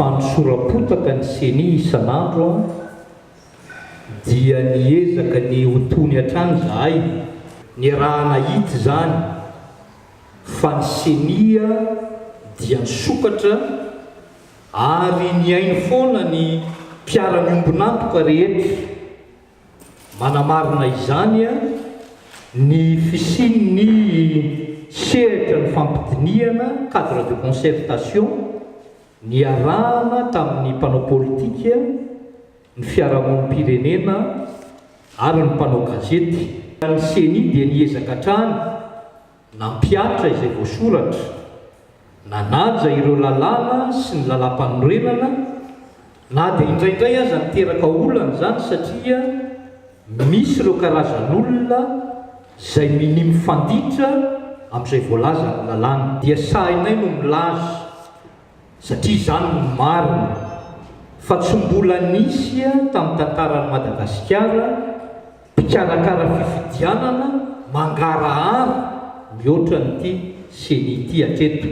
Fanosoram-potaka ny Ceni isan'andro dia niezaka ny ho tony hatrany izahay, niaraha-nahita izany fa ny Ceni dia nisokatra ary nihaino foana ny mpiara-miombon'antoka rehetra. Manamarina izany ny fisian'ny sehatra nifampidinihana, cadre de concertation, niarahana tamin'ny mpanao politika, ny fiarahamonim-pirenena ary ny mpanao gazety. Ny Ceni dia niezaka hatrany nampihatra izay voasoratra, nanaja ireo lalàna sy ny lalàmpanorenana, na dia indraindray aza niteraka olana izany satria misy ireo karazan'olona izay minia mifanditra amin'izay voalazan'ny lalàna. Dia sahinay no milaza, satria izany no marina, fa tsy mbola nisy tamin'ny tantaran'i Madagasikara Mpikarakara fifidianana mangarahara mihoatra an'ity Ceni ity hatreto.